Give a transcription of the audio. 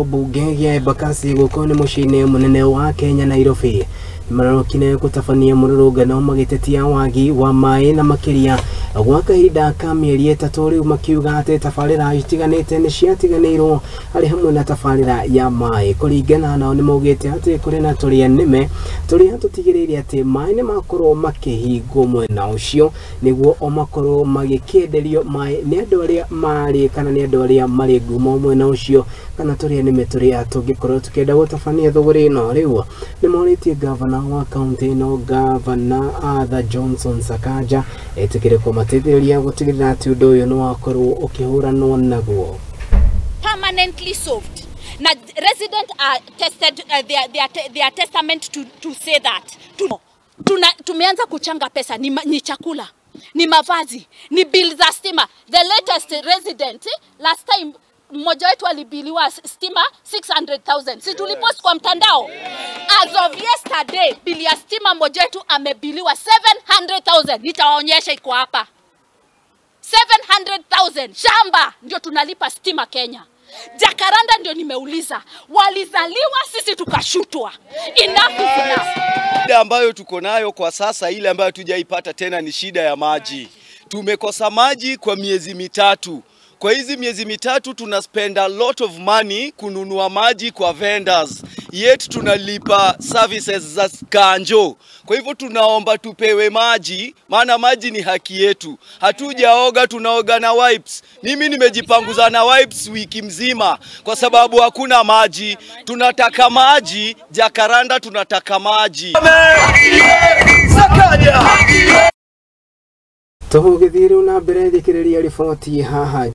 Gĩcigo mbunge gĩa Embakasi gũkũ nĩ mũciĩ-inĩ mũnene wa Kenya Nairobi marokire gũtabania mũrũrũngano magĩtetia wagi wa maĩ na makĩria gwa kahinda ka mĩeri 3 rĩu makiuga atĩ tabarĩra itiganĩte nĩ ciatiganĩirwo harĩ hamwe na tabarĩra ya maĩ. Kũringana nao nĩ maugĩte atĩ kũrĩ na tũrĩa nĩme tũrĩa tũtigĩrĩire atĩ maĩ nĩ makorwo makĩhingwo mwena ũcio nĩguo o makorwo magĩkĩenderio maĩ nĩ andũ arĩa marĩ kana nĩ andũ arĩa marĩ ngumo mwena ũcio kana tũrĩa nĩme tũrĩa tũngĩkorwo tũkĩenda gũtabania thũgũrĩ ĩno. Rĩu nĩ morĩtie gavana wa kaunti ĩno gavana Arthur Johnson Sakaja etĩkĩre kũmateithĩrĩria gũtigĩrĩra atĩ ũndũ ũyũ nĩ wakorwo ũkĩhũranwo naguo. Permanently solved. Na resident are tested, their testament to say that. Tumeanza kuchanga pesa, ni chakula, ni mavazi, ni bill za stima. The latest resident, last time mmoja wetu alibiliwa stima 600,000. Si tulipost kwa mtandao? As of yesterday, bili ya stima mmoja wetu amebiliwa 700,000. Nitawaonyesha iko hapa. 700,000. Shamba ndio tunalipa stima Kenya. Jacaranda ndio nimeuliza. Walizaliwa sisi tukashutwa. Enough is enough. Shida ambayo tuko nayo kwa sasa, ile ambayo tujaipata tena, ni shida ya maji. Tumekosa maji kwa miezi 3. Kwa hizi miezi 3 tuna spend a lot of money kununua maji kwa vendors, yet tunalipa services za kanjo. Kwa hivyo tunaomba tupewe maji, maana maji ni haki yetu. Hatujaoga, tunaoga na wipes. Mimi nimejipanguza na wipes wiki mzima kwa sababu hakuna maji. Tunataka maji, Jacaranda tunataka maji. Tũgũgĩthiĩ rĩu na mbere thikĩrĩria riboti haha.